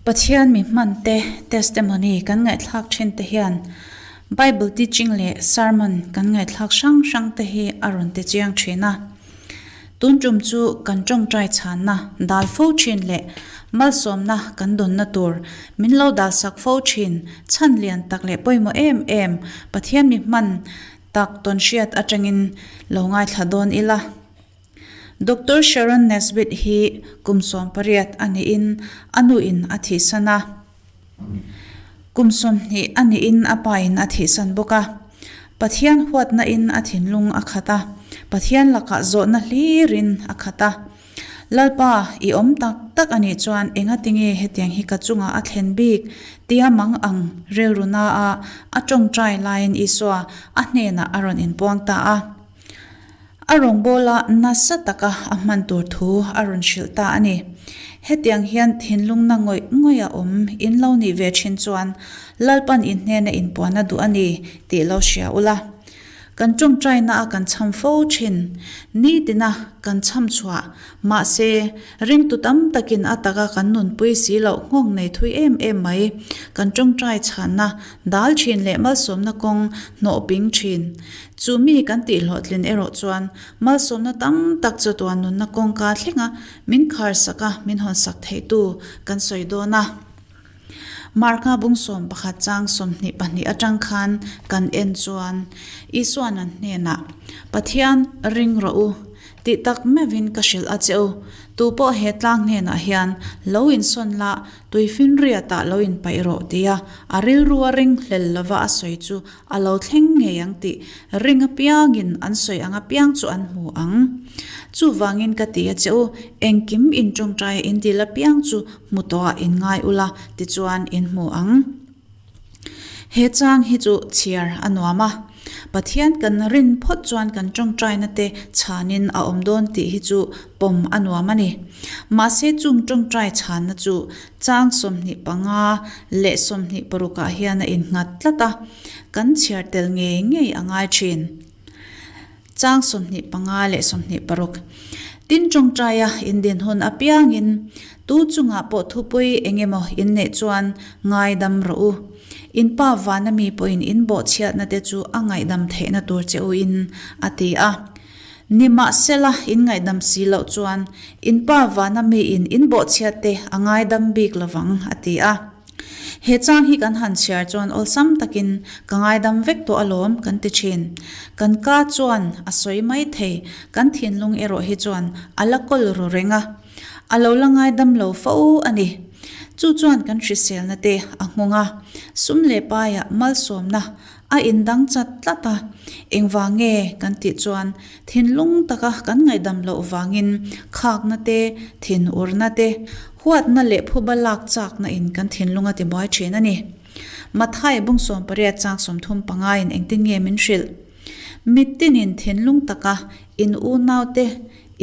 Pathian mi hman te testimony kan ngaihthlak thin te hian Bible teaching leh sermon kan ngaihthlak hrang hrang te hi a rawn ti chiang thin a. Tun tum chu kan tawngtai chhanna dal fo thin leh malsawmna kan dawnna tur min lo dalsak fo thin chhan lian tak leh pawimawh em em Pathian mi hman tak tawnhriat atangin lo ngaithla dawn ila. Doctor Sharon Nesbitt hi kum 18 a niin a nuin a thihsan a. Kum 20 a niin a pain a thihsan bawk a. Pathian huatna in a thinlung a khat a, Pathian lakah zawhna hlirin a khat a. Lalpa, i awm tak tak a nih chuan engatinge hetiang hi ka chungah a thlen bik? tia mang ang rilru naah a tawngtai laiin Isua a hnenah a rawn inpuang ta a. A rawngbawla nasa taka a hman tur thu a rawn hrilh ta a ni. Hetiang hian thinlungna ngawih ngawih a awm in lo nih ve thin chuan Lalpan in hnena inpuan a duh a ni tih lo hria ula. Kan tawngtaina a kan chham fo thin. Nitina kan chham chhuah. Mahse, ringtu tam takin a taka kan nunpui si loh nghawng nei thui em em mai. Kan tawngtai chhanna dal thin leh malsawmna kawng hnawh ping thin. Chu mi kan tih hlawhtlin erawh chuan malsawmna tam tak chu tuan nunna kawngka thlenga min khar sak a, min hawn sak theitu kan sawi dawn a. Marka bung 11 chang 22 atang khan kan en chuan Isuan an hnenah, Pathian ring rawh u, tih tak meuhin ka hrilh a che u, tu pawh he tlang hnenah hian lo insawn la, tuifinriatah lo inpaih rawh tia a rilru a ring hlel lova a sawi chu A lo thleng ngei ang tih ring apiangin an sawi ang apiang chu an hmu ang. Chuvangin ka ti a che u, engkim in tawngtaia in dil apiang chu hmu tawhah in ngai ula, tichuan in hmu ang. He chang hi chu chhiar a nuam a. Pathian kan rin phawt chuan kan tawngtaina te chhanin a awm dawn tih hi chu pawm a nuam a ni. Mahse chung tawngtai chhanna chu Chang 25 leh 26 ah hian a innghat tlat a, kan chhiar tel ngei ngei a ngai thin. Chang 25 leh 26 Tin tawngtaia indin hun apiangin tu chungah pawh thupui eng emaw inneih chuan ngaidam rawh u. In pa vana mi pawhin in bawhchhiatna te chu a ngaihdam theihna tur che u in a ti a. Nimahsela, in ngaihdam si loh chuan in pa vana miin in bawhchhiat te a ngaidam bik lovang, a ti a. He chang hi kan han chhiar chuan awlsam takin ka ngaidam vek tawh alawm kan ti thin. Kan ka chuan a sawi mai thei, kan thinlung erawh hi chuan a la kawl ru reng a. A lo la ngaidam lo fo a ni. Chu chuan kan hriselna te a nghawng a, sum leh paiah malsawmna A indang chat tlat a, engvang nge kan tih chuan thinlung taka kan ngaihdam loh vangin khakna te, thinurna te, huatna leh phuba lak chakna in kan thinlung a tibuai thin a ni. Mathai bung 18 chang 35 in engtin nge min hrilh? Mittinin thinlung taka in unaute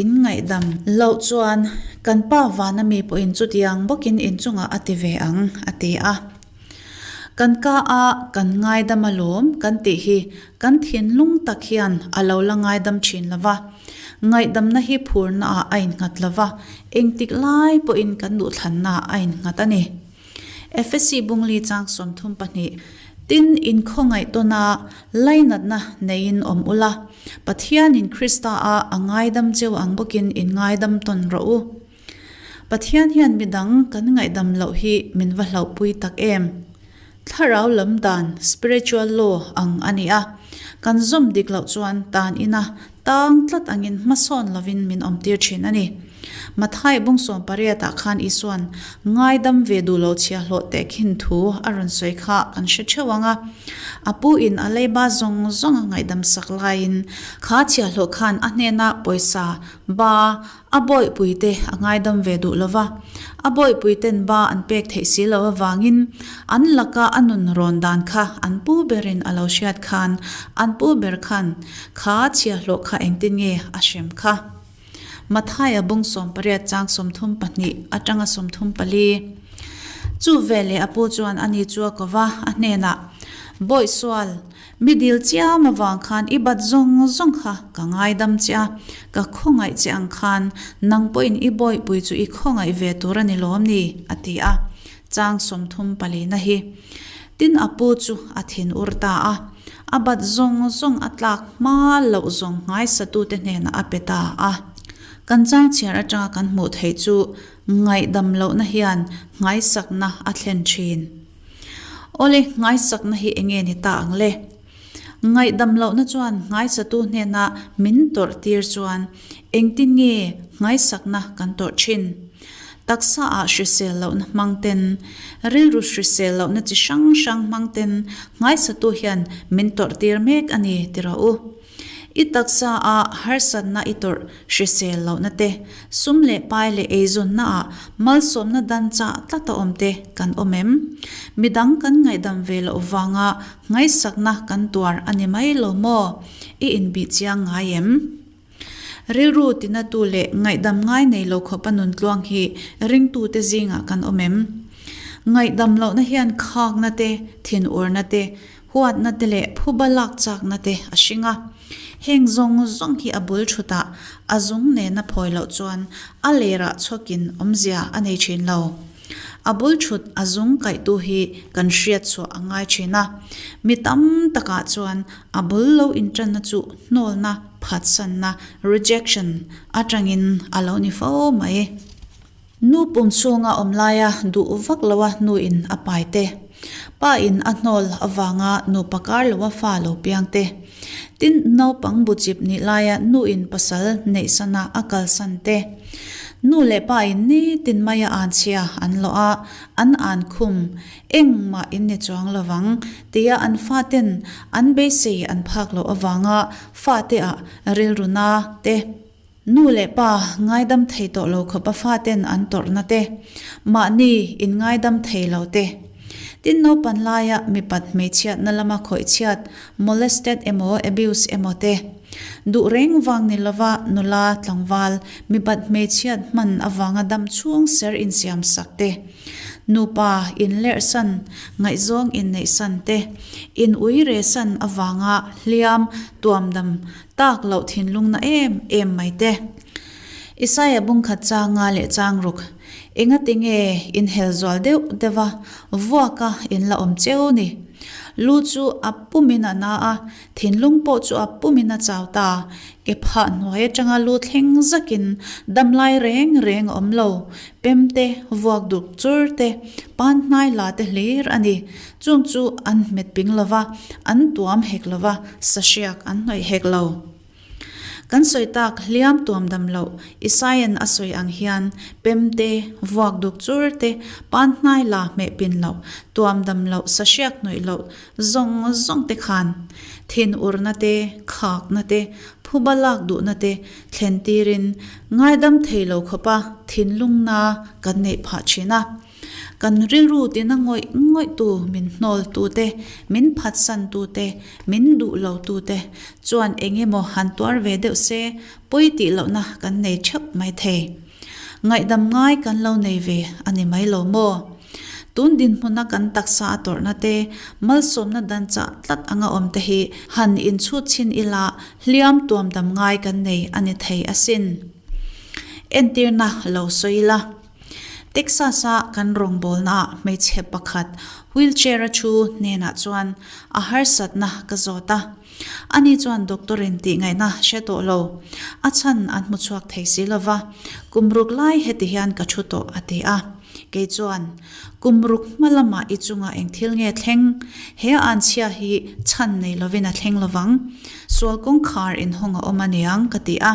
in ngaihdam loh chuan kan Pa vana mi pawhin chutiang bawkin inchungah a ti ve ang, a ti a. Kan ka a kan ngaidam alawm kan tih hi kan thinlung tak hian a lo la ngaidam thin lo va. Ngaihdamna hi phurna ah a innghat lo va, engtik lai pawhin kan duhthlanna ah a innghat a ni. Efesi bungli chang 32, Tin, inkhawngaih tawna lainatna neiin awm ula, Pathianin Krista a a ngaidam cheu ang bawkin in ngaidam tawn rawh u. Pathian hian midang kan ngaihdam loh hi min va hlauhpui tak em? Thlarau lam dan, spiritual law, ang a ni a, kan zawm dik loh chuan tan ina tang tlat angin hmasawn lovin min awmtir thin a ni. Mathai bung 18 ah khan Isuan ngaidam ve duh lo chhiahhlawh teh khin thu a rawn sawi kha kan hre theuh ang a. A pu in a leiba zawng zawng a ngaihdam sak laiin kha chhiahhlawh khan a hnena pawisa ba A bawihpuite a ngaidam ve duh lo va, a bawihpuiten ba an pek theih si lo avangin an laka a nun rawn dan kha an pu berin a lo hriat khan an pu ber khan kha chhiahhlawh kha engtin nge a hrem kha. Mathaia bung 18 chang 32 atanga 34. Chu veleh a pu chuan ani chu a ko va, a hnenah, Bawihsual, Mi dil chiam avang khan i bat zawng zawng kha ka ngaidam che a, ka khawngaih che ang khan nang pawhin i bawihpui chu i khawngaih ve tur a ni lawm ni? a ti a. Chang 34 na hi. Tin a pu chu a thin ur ta a, a bat zawng zawng a tlak hma loh zawng nghaisatute hnenah a pe ta a. Kan chang chhiar atanga kan hmuh theih chu ngaihdam lohna hian nghaisakna a thlen thin. Awle, nghaisakna hi enge ni ta ang le? Ngaihdam lohna chuan nghaisatu hnena min tawrh tir chuan engtin nge nghaisakna kan tawrh thin? Taksa ah hrisel lohna hmang ten, rilru hrisel lohna chi hrang hrang hmang ten nghaisatu hian min tawrh tir mek a ni ti rawh u. I taksa ah harsatna i tawrh hrisel lohna te, sum leh pai leh eizawnna ah malsawmna dan chah tlat a awm te kan awm em? Midang kan ngaihdam ve loh vanga ngaihsakna kan tuar a ni mai lo maw? I inbih chiang ngai em? Rilru tinatu leh ngaihdam ngai nei lo khawpa nuntluang hi ringtute zingah kan awm em? Ngaihdam lohna hian khakna te, thinurna te, Huatna te leh phuba lak chakna te a hring a. Heng zawng zawng hi a bul thutah a zung nena phawi loh chuan a lerah chhawkin awmzia a nei thin lo. A bul thut a zung kaihtu hi kan hriat chhuah a ngai thin a. Mi tam takah chuan a bul lo intanna chu hnawlna, phatsanna, rejection, atangin a lo ni fo mai. Nu pum chhunga awm laia duh vak loa nuin a pai te, pa in a hnawl avanga nupa kar loa fa lo piang te, tin naupang buchip nih laia nuin pasal neihsana a kalsan te, nu leh pa in nitin maia anchhia an lawh a, an an khum engmah in ni chuang lovang tia an faten an beisei an phak loh avanga fate ah rilru na te. Nu leh pa ngaidam thei tawh lo khawpa faten an tawrhna te, mahni in ngaidam thei lo te. Tin naupan laia mipat hmeichhiatna lama khawihchhiat, molested emaw abuse emaw te. Duh reng vang ni lova nula tlangval mipat hmeichhiat hman avanga dam chhung ser insiam sak te. Nupa inlerhsan, ngaihzawng inneihsan te, in uiresan avanga hliam tuamdam Tak loh thinlungna em em mai te. Isaia bungkhat changa leh changruk, engati nge inhel zual deuh deuh a, vuaka in la awm cheu ni. Lu chu a pumin a na a, thinlung pawh chu a pumin a chau ta. Ke phah hnuai atanga lu thleng zakin damlai reng reng a awm lo. Pem te, vuak duk chur te, pan hnai la te hlir a ni. Chung chu an hmet ping lo va, an tuam hek lo va, sahriak an hnawih hek lo. Kan sawi tak hliam tuam dam loh, Isaia'n a sawi ang hian, pem te, vuak duk chur te, pan hnai la hmeh pin loh, tuam dam loh, sahriak hnawih loh zawng zawng te khan thinurna te, khakna te, phuba lak duhna te thlen tirin ngaidam thei lo khawpa thinlungna kan neih phah thin a. Kan rilru tina ngawih ngawih tu, min hnawl tu te, min phatsan tu te, min duh lo tu te chuan eng emaw han tuar ve deuh se pawi tih lohna kan nei theuh mai thei. Ngaihdam ngai kan lo nei ve a ni mai lo maw? Tun dinhmuna kan taksa a tawrhna te, malsawmna dan chah tlat anga awm te hi han inchhut chhin ila hliam tuam dam ngai kan nei a ni thei asin. Entirna lo sawi ila. Texas-a kan rawngbawlnaah hmeichhe pakhat wheelchair-a thu hnenah chuan a harsatna ka zawt a. Ani chuan doctor-in tihngaihna hre tawh lo. A chhan an hmu chhuak thei si lo va, kum ruk lai heti hian ka thu tawh a ti a. Kei chuan, Kum ruk hma lamah i chungah eng thil nge thleng? He anchhia hi chhan nei lovin a thleng lovang. Sual kawngkhar inhawng a awm aniang ka ti a.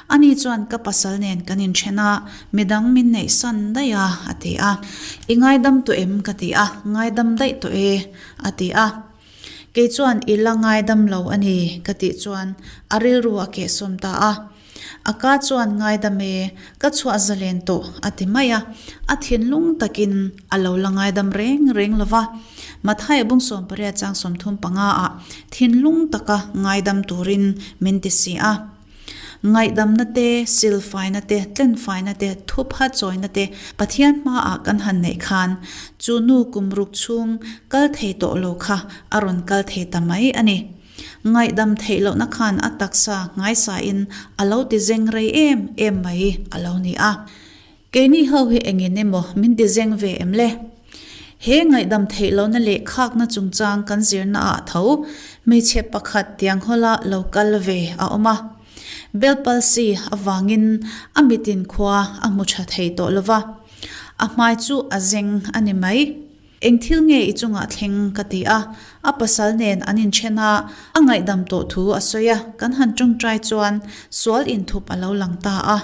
Ani chuan ka pasal nen kan inthen a, midang min neih san daih a, a ti a. I ngaidam tawh em? ka ti a, Ngaidam daih tawh e, a ti a. Kei chuan i la ngaidam lo a ni, ka tih chuan a rilru a kehsawm ta a. A ka chuan ngaidam e, ka chhuah zalen tawh, a ti mai a. A thinlung takin a lo la ngaidam reng reng lo va. Mathaia bung 18 chang 35 ah thinlung taka ngaidam turin min ti si a. Ngaihdamna te, silfaina te, tlenfaina te, thupha chawina te Pathian hmaah kan han neih khan chu nu kum ruk chhung kal thei tawh lo kha a rawn kal thei ta mai a ni. Ngaihdam theih lohna khan a taksa nghaisain a lo ti zeng rei em em mai a lo ni a. Keini ho hi engin emaw min ti zeng ve em le? He ngaihdam theih lohna leh khakna chungchang kan zirnaah tho hmeichhe pakhat tiang hawla lo kal ve a awm a. Bell palsy avangin a mitin khua a hmu tha thei tawh lo va, a hmai chu a zeng a ni mai. Eng thil nge i chungah thleng ka ti a, a pasal nen an inthen a, a ngaihdam tawh thu a sawi a, kan han tawngtai chuan sual inthup a lo lang ta a.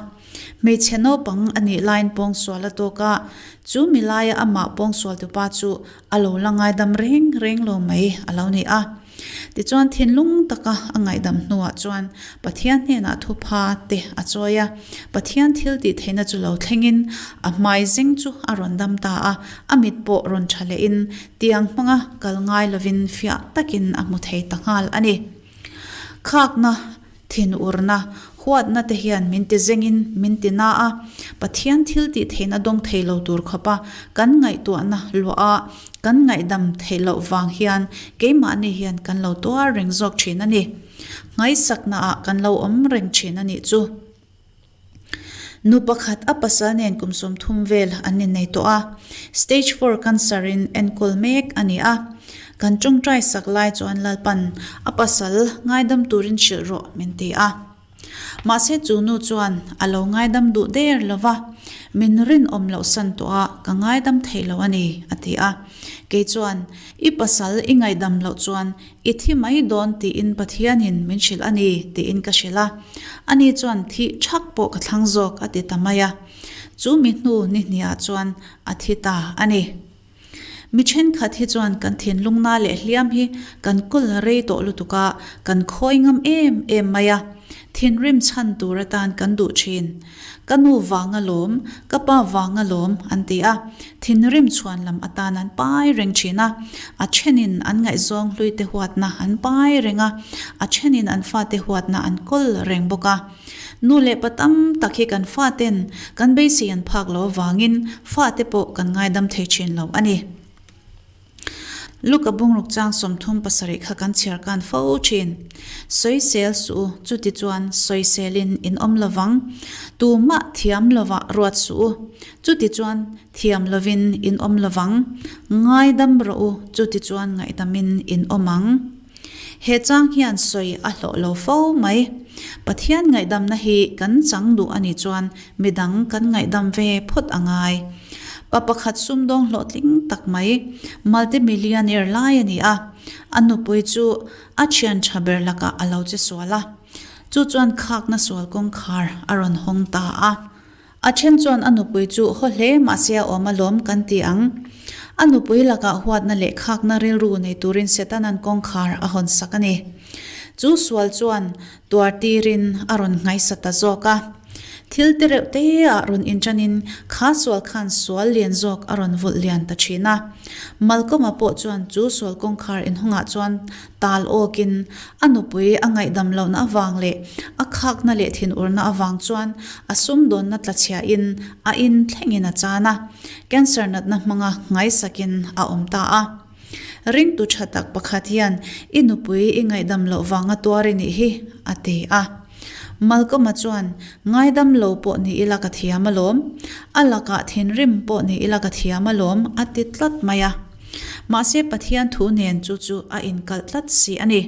Hmeichhe naupang a nih laiin pawngsual a tawk a, chu mi laia amah pawngsual tupa chu a lo la ngaidam reng reng lo mai a lo ni a. Tichuan thinlung taka a ngaihdam hnuah chuan Pathian hnenah thupha te a chawi a, Pathian thil tih theihna chu lo thlengin a hmai zeng chu a rawn dam ta a, a mit pawh rawn tha lehin tiang hmanga kal ngai lovin fiah takin a hmu thei ta nghal a ni. Khakna Thinurna, huatna te hian min ti zengin min ti na a, Pathian thil tih theihna dawng thei lo tur khawpa kan ngaihtuahna luah a, kan ngaihdam theih loh vang hian keimahni hian kan lo tuar reng zawk thin a ni. Nghaisaknaah kan lo awm reng thin a nih chu. Nu pakhat a pasal nen kum 30 vel an innei tawh a, stage four cancer in enkawl mek a ni a. Kan tawngtai sak lai chuan Lalpan a pasal ngaidam turin hrilh rawh min ti a. Mahse chu nu chuan a lo ngaidam duh der lo va, min rinawm loh san tawh a, ka ngaidam thei lo a ni a ti a. Kei chuan i pasal i ngaihdam loh chuan I thi mai dawn tiin Pathianin min hrilh a ni tiin ka hrilh a, ani chuan thih thak pawh ka thlang zawk a ti ta mai a. Chu mi hnu ni hniah chuan a thi ta a ni. Mi thenkhat hi chuan kan thinlungna leh hliam hi kan kawl rei tawh lutuk a, kan khawi ngam em em mai a. Thinrim chhan tur atan kan duh thin. Ka nu vang alawm, ka pa vang alawm an ti a, thinrim chhuan lam atan an pai reng thin a, a thenin an ngaihzawng hluite huatna an pai reng a, a thenin an fate huatna an kawl reng bawk a. Nu leh pa tam tak hi kan faten kan beisei an phak lo avangin fate pawh kan ngaidam thei thin lo a ni. Luka bungruk chang 37 kha kan chhiar kan fo thin. Sawisel suh u, chuti chuan sawiselin in awm lovang. Tumah thiam lovah ruat suh u, chuti chuan thiam lovin in awm lovang. Ngaidam rawh u, chuti chuan ngaihdamin in awm ang. He chang hian sawi a hlawh lo fo mai. Pathian ngaihdamna hi kan chang duh a nih chuan midang kan ngaihdam ve phawt a ngai. Pa pakhat sumdawng hlawhtling tak mai, multi-millionaire lai a ni a. A nupui chu a thian tha ber lakah a lo che sual a. Chu chuan khakna sual kawngkhar a rawn hawng ta a. A then chuan a nupui chu haw hle mahse a awm alawm kan ti ang. A nupui lakah huatna leh khakna rilru nei turin Setana'n kawngkhar a hawn sak a ni. Chu sual chuan tuar tirin a rawn nghaisa ta zawk a. Thil te reuh te ah rawn inṭanin kha sual khan sual lian zawk a rawn vulh lian ta ṭhin a. Malcolm-a pawh chuan chu sual kawngkhar inhawngah chuan Tal awkin a nupui a ngaihdam lohna avang leh a khakna leh thinurna avang chuan a sumdawnna tlachhiahin a in thlengin a chan a, cancer natna hmanga nghaisakin a awm ta a. Ringtu tha tak pakhat hian i nupui i ngaihdam loh vanga tuar i nih hi, a ti a. Malcolm-a chuan, Ngaidam lo pawh ni ila ka thiam alawm, a lakah thinrim pawh ni ila ka thiam alawm, a ti tlat mai a. Mahse Pathian thu nen chu chu a inkalh tlat si a ni.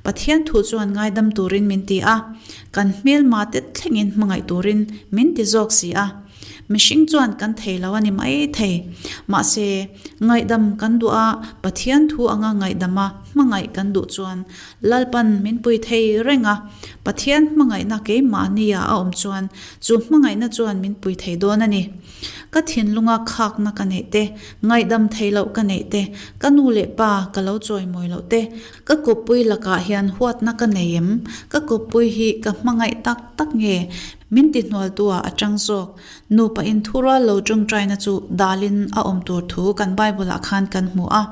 Pathian thu chuan ngaidam turin min ti a, kan hmelma te thlengin hmangaih turin min ti zawk si a. Mihring chuan kan thei lo a ni mai thei. Mahse, ngaihdam kan duh a, Pathian thu anga ngaihdama hmangaih kan duh chuan Lalpan min pui thei reng a. Pathian hmangaihna keimahnia a awm chuan chu hmangaihna chuan min pui thei dawn a ni. Ka thinlunga khakna ka neih te, ngaihdam theih loh ka neih te, ka nu leh pa ka lo chawimawi loh te, ka kawppui lakah hian huatna ka nei em? Ka kawppui hi ka hmangaih tak tak nge? Min ti hnualtu-ah a tang zawk. Nupa inthurual lo tawngtaina chu dalin a awm tur thu kan Bible-ah khan kan hmu a.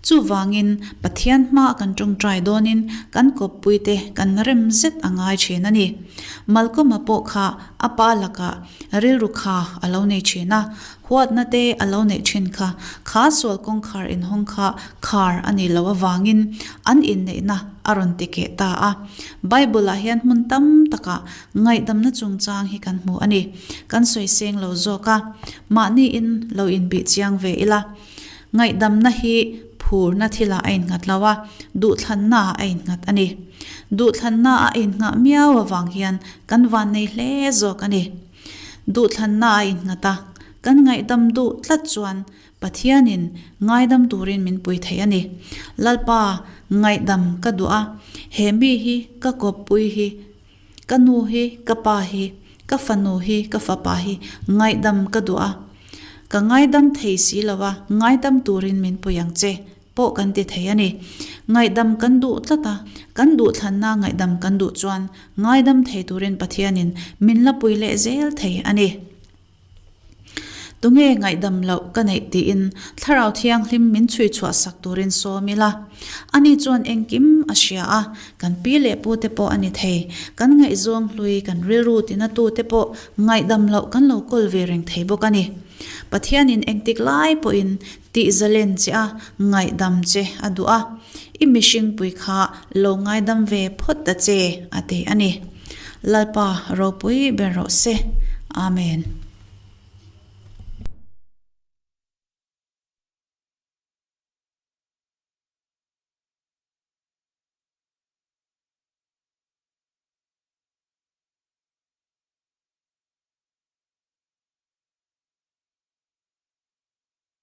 Chuvangin, Pathian hmaa kan tawngtai dawnin kan kawppuite kan rem zet a ngai thin a ni. Malcolm-a pawh kha a pa lakah Rilru kha a lo nei thin a, huatna te a lo neih thin kha, kha sual kawngkhar inhawng kha khar a nih loh avangin an inneihna a rawn ti keh ta a. Bible-ah hian hmun tam takah ngaihdamna chungchang hi kan hmu a ni. Kan sawi seng lo zawk a, mahniin lo inbih chiang ve ila. Ngaihdamna hi phurna thilah a innghat lo a, duhthlannaah a innghat a ni. Duhthlanna a innghah miau avang hian kan vannei hle zawk a ni. Duhthlanna a innghat a, kan ngaihdam duh tlat chuan Pathianin ngaidam turin min pui thei a ni. Lalpa, ngaihdam ka duh a, he mi hi ka kawppui hi, ka nu hi, ka pa hi, ka fanu hi, ka fapa hi ngaihdam ka duh a, ka ngaidam thei si lo a, ngaidam turin min pui ang che pawh kan ti thei a ni. Ngaihdam kan duh tlat a, kan duhthlanna ngaihdam kan duh chuan ngaidam thei turin Pathianin min la pui leh zel thei a ni. Tunge ngaihdam loh ka neih tiin Thlarau Thianghlim min chhui chhuah sak turin sawm ila. Ani chuan engkim a hria a, kan pi leh pu te pawh a ni thei. Kan ngaihzawng hlui, kan rilru tinatu te pawh ngaihdam loh kan lo kawl ve reng thei bawk a ni. Pathianin engtik lai pawhin tih zalen che a, ngaihdam che a duh a. I mihringpui kha lo ngaidam ve phawt ta che, a ti a ni. Lalpa ropui ber rawh se. Amen.